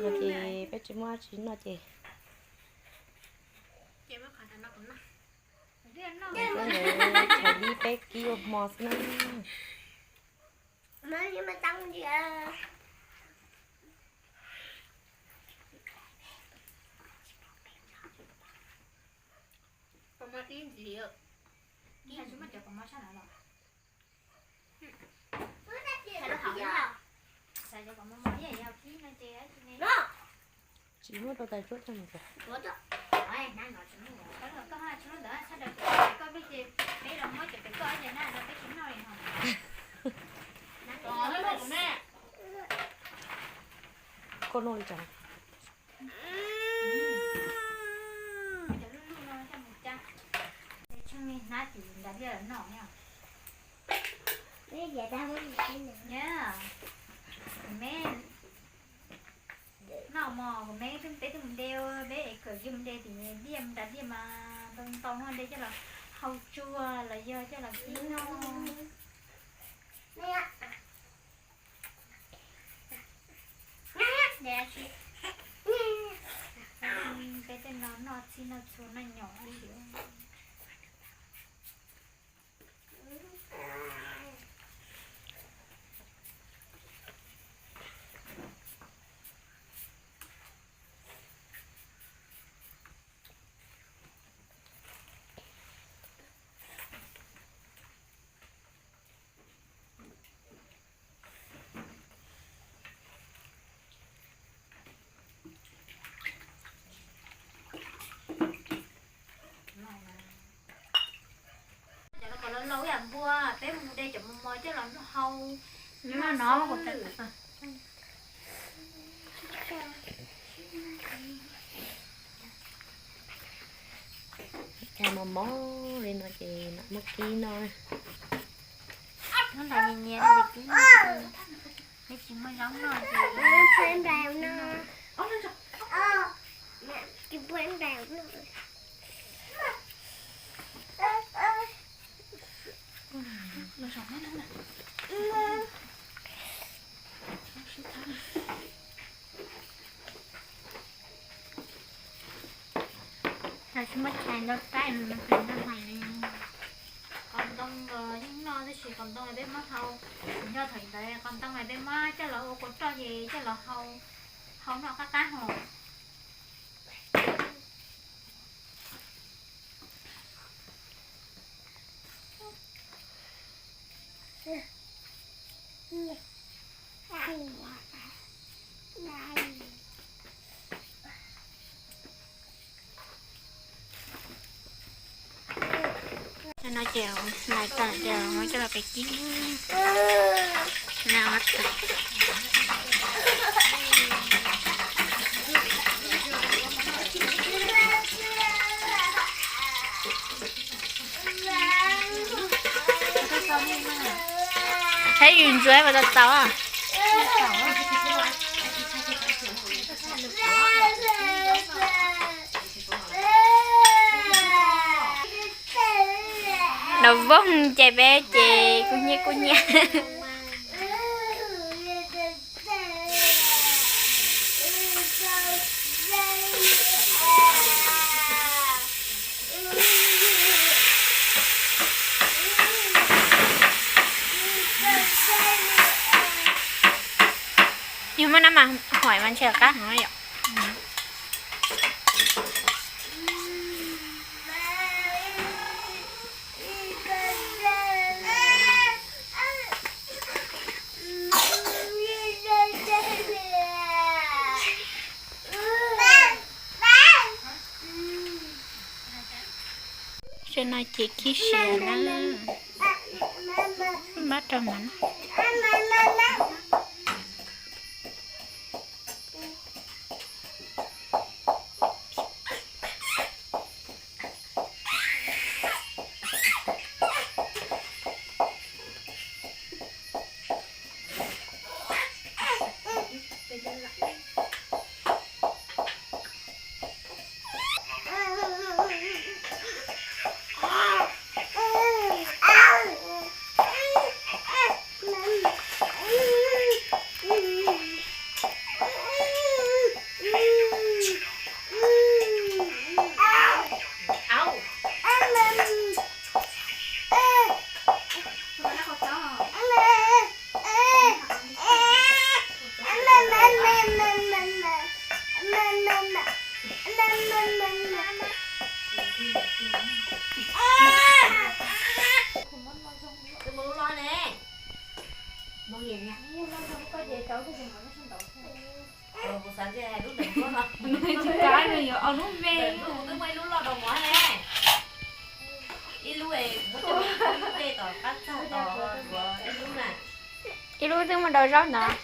Ces peb tsis muaj dab tsi noj ces ntawd thaum li peb kib ua hmo xwb na. Tsis muab rau tais tsuab coj mus. Koj noj li cas? Noj mov kuv me peb twb mus de, peb es kawm kiag mus de tim diaj, mus nram diaj mas ntau ntau no de coj los hau tsuag los yog coj los kib noj. Peb tej no noj txhij noj txhua noj nyom. Cov no kom laus laus ib yam npua, peb mus de cov mos mos coj los hau no. Cov mos mos li no ces mam muab kib noj. Hnub no nyias nyias ces kib noj, peb tsis muaj zaub noj ces Tsis muaj tshais ntau tab no, qos ntoo los yeej noj tab sis qos ntoo peb muab hau, nyob thaum ntawd qos ntoo peb muab coj los ua kua roj ces coj los hau, hau noj qab qab hos. No ces lais tas ces muab coj los pem kib. Saib yus ntsuag mas tau tau. Nov voog ces peb ces kuj nyiab kuj nyiab. Yog muaj no mas hoim mas ntshe qab heev yom. Tam no ces khib siav na, npab rau mas. Hnub me twb muaj ib lub loj rau mov ne. Ib lub, ib lub dej tom qab txag tod, ib lub na. Ib lub twb muaj rau zaub ntawd.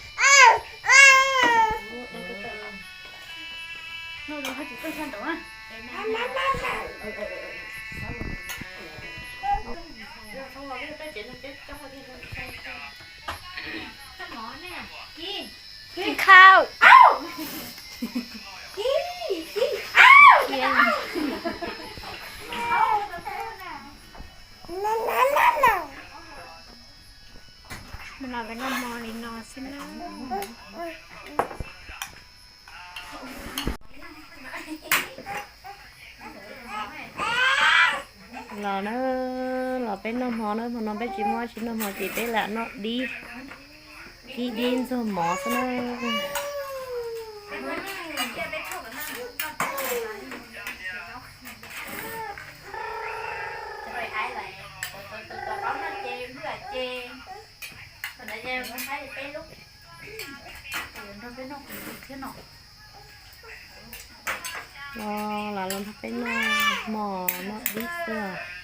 Khau. Los peb noj hmo li no xwb na. Los na, los peb noj hmo na, hmo no peb tsis muaj tsis noj hmo ces peb lam noj dib, dib dib ntxuag mov xwb na. Los lam los nrog peb noj hmo noj dib xwb.